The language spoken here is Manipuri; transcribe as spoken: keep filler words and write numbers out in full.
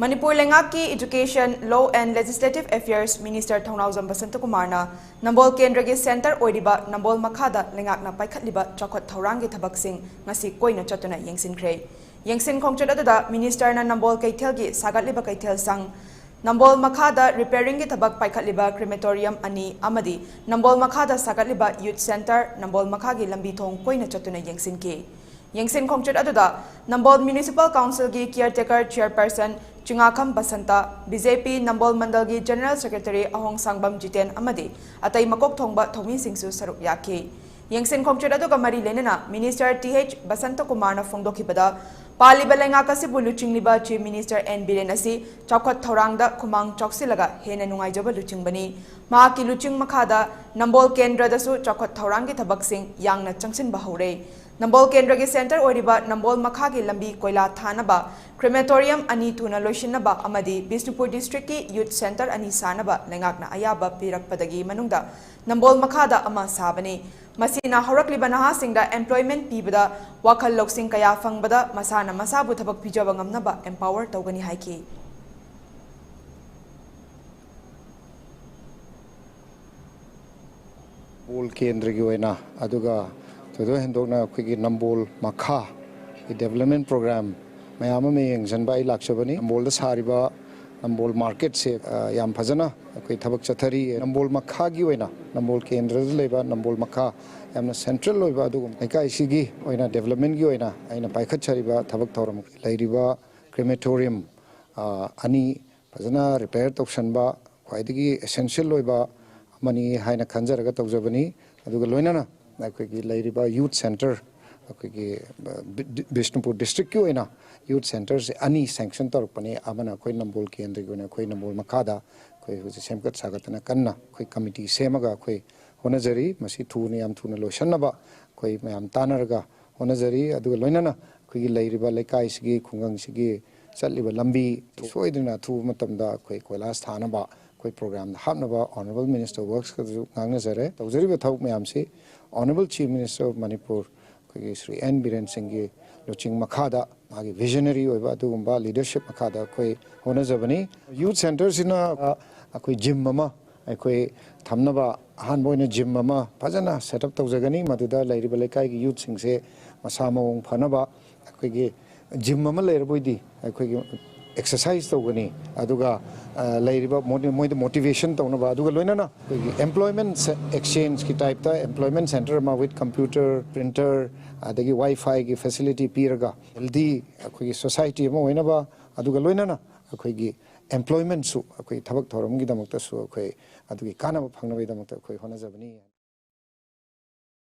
ꯃꯅꯤꯄꯨꯔ ꯂꯩꯉꯥꯛꯀꯤ Education, Law and Legislative Affairs Minister ꯊꯧꯅꯥꯎꯖꯝ ꯕꯁꯟꯇꯀꯨꯃꯥꯔꯅ ꯅꯝꯕꯣꯜ ꯀꯦꯟꯗ꯭ꯔꯒꯤ centre ꯑꯣꯏꯔꯤꯕ ꯅꯝꯕꯣꯜ ꯃꯈꯥꯗ ꯂꯩꯉꯥꯛꯅ ꯄꯥꯏꯈꯠꯂꯤꯕ ꯆꯥꯎꯈꯠ ꯊꯧꯔꯥꯡꯒꯤ ꯊꯕꯛꯁꯤꯡ ꯉꯁꯤ ꯀꯣꯏꯅ ꯆꯠꯇꯨꯅ ꯌꯦꯡꯁꯤꯟꯈ꯭ꯔꯦ꯫ ꯌꯦꯡꯁꯤꯟ ꯈꯣꯡꯆꯠ ꯑꯗꯨꯗ ministerꯅ ꯅꯝꯕꯣꯜ ꯀꯩꯊꯦꯜꯒꯤ ꯁꯥꯒꯠꯂꯤꯕ ꯀꯩꯊꯦꯜ ꯁꯪ, ꯅꯝꯕꯣꯜ ꯃꯈꯥꯗ repairingꯒꯤ ꯊꯕꯛ ꯄꯥꯏꯈꯠꯂꯤꯕ crematorium ꯑꯅꯤ ꯑꯃꯗꯤ ꯅꯝꯕꯣꯜ ꯃꯈꯥꯗ ꯁꯥꯒꯠꯂꯤꯕ youth centre, ꯅꯝꯕꯣꯜ ꯃꯈꯥꯒꯤ ꯂꯝꯕꯤ ꯊꯣꯡ ꯀꯣꯏꯅ ꯆꯠꯇꯨꯅ ꯌꯦꯡꯁꯤꯟꯈꯤ꯫ ꯌꯦꯡꯁꯤꯟ ꯈꯣꯡꯆꯠ ꯑꯗꯨꯗ ꯅꯝꯕꯣꯜ Municipal Councilꯒꯤ caretaker chairperson ꯆꯤꯉꯥꯈꯝ Basanta, BJP ꯅꯝꯕꯣꯜ ꯃꯟꯗꯜꯒꯤ General Secretary ꯑꯍꯣꯡꯁꯥꯡꯕꯝ ꯖꯤꯇꯦꯟ ꯑꯃꯗꯤ ꯑꯇꯩ ꯃꯀꯣꯛ ꯊꯣꯡꯕ ꯊꯧꯃꯤꯁꯤꯡꯁꯨ ꯁꯔꯨꯛ ꯌꯥꯈꯤ꯫ ꯌꯦꯡꯁꯤꯟ ꯈꯣꯡꯆꯠ ꯑꯗꯨꯒ ꯃꯔꯤ ꯂꯩꯅꯅ Minister ꯇꯤ ꯑꯩꯆ ꯕꯁꯟꯇꯀꯨꯃꯥꯔꯅ ꯐꯣꯡꯗꯣꯛꯈꯤꯕꯗ, ꯄꯥꯜꯂꯤꯕ ꯂꯩꯉꯥꯛ ꯑꯁꯤꯕꯨ ꯂꯨꯆꯤꯡꯂꯤꯕ Chief Minister ꯑꯦꯟ ꯕꯤꯔꯦꯟ ꯑꯁꯤ ꯆꯥꯎꯈꯠ ꯊꯧꯔꯥꯡꯗ ꯈꯨꯃꯥꯡ ꯆꯥꯎꯁꯤꯜꯂꯒ ꯍꯦꯟꯅ ꯅꯨꯡꯉꯥꯏꯖꯕ ꯂꯨꯆꯤꯡꯕꯅꯤ꯫ ꯃꯍꯥꯛꯀꯤ ꯂꯨꯆꯤꯡ ꯃꯈꯥꯗ ꯅꯝꯕꯣꯜ ꯀꯦꯟꯗ꯭ꯔꯗꯁꯨ ꯆꯥꯎꯈꯠ ꯊꯧꯔꯥꯡꯒꯤ ꯊꯕꯛꯁꯤꯡ ꯌꯥꯡꯅ ꯆꯪꯁꯤꯟꯕ ꯍꯧꯔꯦ꯫ ꯅꯝꯕꯣꯜ ꯀꯦꯟꯗ꯭ꯔꯒꯤ centre ꯑꯣꯏꯔꯤꯕ ꯅꯝꯕꯣꯜ ꯃꯈꯥꯒꯤ ꯂꯝꯕꯤ ꯀꯣꯏꯂꯥ ꯊꯥꯅꯕ, crematorium ꯑꯅꯤ ꯊꯨꯅ ꯂꯣꯏꯁꯤꯟꯅꯕ ꯑꯃꯗꯤ ꯕꯤꯁꯅꯨꯄꯨꯔ districtꯀꯤ youth centre ꯑꯅꯤ ꯁꯥꯅꯕ ꯂꯩꯉꯥꯛꯅ ꯑꯌꯥꯕ ꯄꯤꯔꯛꯄꯗꯒꯤ ꯃꯅꯨꯡꯗ ꯅꯝꯕꯣꯜ ꯃꯈꯥꯗ ꯑꯃ ꯁꯥꯕꯅꯤ꯫ ꯃꯁꯤꯅ ꯍꯧꯔꯛꯂꯤꯕ ꯅꯍꯥꯁꯤꯡꯗ employment ꯄꯤꯕꯗ ꯋꯥꯈꯜ ꯂꯧꯁꯤꯡ ꯀꯌꯥ ꯐꯪꯕꯗ ꯃꯁꯥꯅ ꯃꯁꯥꯕꯨ ꯊꯕꯛ ꯄꯤꯖꯕ ꯉꯝꯅꯕ empower ꯇꯧꯒꯅꯤ ꯍꯥꯏꯈꯤ꯫ ꯅꯝꯕꯣꯜ ꯀꯦꯟꯗ꯭ꯔꯒꯤ ꯑꯣꯏꯅ, ꯑꯗꯨꯒ ꯊꯣꯏꯗꯣꯛ ꯍꯦꯟꯗꯣꯛꯅ ꯑꯩꯈꯣꯏꯒꯤ ꯅꯝꯕꯣꯜ ꯃꯈꯥꯒꯤ development program ꯃꯌꯥꯝ ꯑꯃ ꯌꯦꯡꯁꯤꯟꯕ ꯑꯩ ꯂꯥꯛꯆꯕꯅꯤ꯫ ꯅꯝꯕꯣꯜꯗ ꯁꯥꯔꯤꯕ ꯅꯝꯕꯣꯜ marketꯁꯦ, ꯑ, ꯌꯥꯝ ꯐꯖꯅ ꯑꯩꯈꯣꯏ ꯊꯕꯛ ꯆꯠꯊꯔꯤ꯫ ꯅꯝꯕꯣꯜ ꯃꯈꯥꯒꯤ ꯑꯣꯏꯅ, ꯅꯝꯕꯣꯜ ꯀꯦꯟꯗ꯭ꯔꯗ ꯂꯩꯕ ꯅꯝꯕꯣꯜ ꯃꯈꯥ ꯌꯥꯝꯅ central ꯑꯣꯏꯕ ꯑꯗꯨꯒꯨꯝꯕ ꯂꯩꯀꯥꯏꯁꯤꯒꯤ ꯑꯣꯏꯅ developmentꯀꯤ ꯑꯣꯏꯅ ꯑꯩꯅ ꯄꯥꯏꯈꯠꯆꯔꯤꯕ ꯊꯕꯛ ꯊꯧꯔꯝ ꯂꯩꯔꯤꯕ crematorium, ꯑ, ꯑꯅꯤ ꯐꯖꯅ repair ꯇꯧꯁꯟꯕ ꯈ꯭ꯋꯥꯏꯗꯒꯤ essential ꯑꯣꯏꯕ ꯑꯃꯅꯤ ꯍꯥꯏꯅ ꯈꯟꯖꯔꯒ ꯇꯧꯖꯕꯅꯤ꯫ ꯑꯗꯨꯒ ꯂꯣꯏꯅꯅ ꯑꯩꯈꯣꯏꯒꯤ ꯂꯩꯔꯤꯕ youth centre, ꯑꯩꯈꯣꯏꯒꯤ, ꯑ, ꯕꯤ-, ꯕꯤꯁꯅꯨꯄꯨꯔ districtꯀꯤ ꯑꯣꯏꯅ youth centreꯁꯦ ꯑꯅꯤ sanction ꯇꯧꯔꯛꯄꯅꯤ꯫ ꯑꯃꯅ ꯑꯩꯈꯣꯏ ꯅꯝꯕꯣꯜ ꯀꯦꯟꯗ꯭ꯔꯒꯤ ꯑꯣꯏꯅ ꯑꯩꯈꯣꯏ ꯅꯝꯕꯣꯜ ꯃꯈꯥꯗ ꯑꯩꯈꯣꯏ ꯍꯧꯖꯤꯛ ꯁꯦꯝꯒꯠ ꯁꯥꯒꯠꯇꯅ ꯀꯟꯅ ꯑꯩꯈꯣꯏ committee ꯁꯦꯝꯃꯒ ꯑꯩꯈꯣꯏ ꯍꯣꯠꯅꯖꯔꯤ꯫ ꯃꯁꯤ ꯊꯨꯅ, ꯌꯥꯝ ꯊꯨꯅ ꯂꯣꯏꯁꯤꯟꯅꯕ ꯑꯩꯈꯣꯏ ꯃꯌꯥꯝ ꯇꯥꯟꯅꯔꯒ ꯍꯣꯠꯅꯖꯔꯤ꯫ ꯑꯗꯨꯒ ꯂꯣꯏꯅꯅ ꯑꯩꯈꯣꯏꯒꯤ ꯂꯩꯔꯤꯕ ꯂꯩꯀꯥꯏꯁꯤꯒꯤ, ꯈꯨꯡꯒꯪꯁꯤꯒꯤ ꯆꯠꯂꯤꯕ ꯂꯝꯕꯤ ꯁꯣꯏꯗꯅ ꯑꯊꯨꯕ ꯃꯇꯝꯗ ꯑꯩꯈꯣꯏ ꯀꯣꯏꯂꯥꯁ ꯊꯥꯅꯕ ꯑꯩꯈꯣꯏ programꯗ ꯍꯥꯞꯅꯕ Honourable Minister of Worksꯀꯁꯨ ꯉꯥꯡꯅꯖꯔꯦ꯫ ꯇꯧꯖꯔꯤꯕ ꯊꯕꯛ ꯃꯌꯥꯝꯁꯤ Honourable Chief Minister of Manipur ꯑꯩꯈꯣꯏꯒꯤ ꯁ꯭ꯔꯤ ꯑꯦꯟ ꯕꯤꯔꯦꯟ ꯁꯤꯡꯒꯤ ꯂꯨꯆꯤꯡ ꯃꯈꯥꯗ ꯃꯥꯒꯤ visionary ꯑꯣꯏꯕ ꯑꯗꯨꯒꯨꯝꯕ leadership ꯃꯈꯥꯗ ꯑꯩꯈꯣꯏ ꯍꯣꯠꯅꯖꯕꯅꯤ꯫ Youth Centreꯁꯤꯅ, ꯑ, ꯑꯩꯈꯣꯏ gym ꯑꯃ ꯑꯩꯈꯣꯏ ꯊꯝꯅꯕ, ꯑꯍꯥꯟꯕ ꯑꯣꯏꯅ gym ꯑꯃ ꯐꯖꯅ set up ꯇꯧꯖꯒꯅꯤ꯫ ꯃꯗꯨꯗ ꯂꯩꯔꯤꯕ ꯂꯩꯀꯥꯏꯒꯤ youthꯁꯤꯡꯁꯦ ꯃꯁꯥ ꯃꯎ ꯐꯅꯕ ꯑꯩꯈꯣꯏꯒꯤ gym ꯑꯃ ꯂꯩꯔꯕꯣꯏꯗꯤ ꯑꯩꯈꯣꯏꯒꯤ exercise ꯇꯧꯒꯅꯤ, ꯑꯗꯨꯒ, ꯑ, ꯂꯩꯔꯤꯕ ꯃꯣ-, ꯃꯣꯏꯗ motivation ꯇꯧꯅꯕ, ꯑꯗꯨꯒ ꯂꯣꯏꯅꯅ ꯑꯩꯈꯣꯏꯒꯤ employment exchangeꯀꯤ typeꯇ employment centre ꯑꯃ with computer, printer, ꯑꯗꯒꯤ WiFiꯒꯤ facility ꯄꯤꯔꯒ healthy ꯑꯩꯈꯣꯏꯒꯤ society ꯑꯃ ꯑꯣꯏꯅꯕ, ꯑꯗꯨꯒ ꯂꯣꯏꯅꯅ ꯑꯩꯈꯣꯏꯒꯤ employmentꯁꯨ, ꯑꯩꯈꯣꯏ ꯊꯕꯛ ꯊꯧꯔꯝꯒꯤꯗꯃꯛꯇꯁꯨ ꯑꯩꯈꯣꯏ ꯑꯗꯨꯒꯤ ꯀꯥꯟꯅꯕ ꯐꯪꯅꯕꯒꯤꯗꯃꯛꯇ ꯑꯩꯈꯣꯏ ꯍꯣꯠꯅꯖꯕꯅꯤ꯫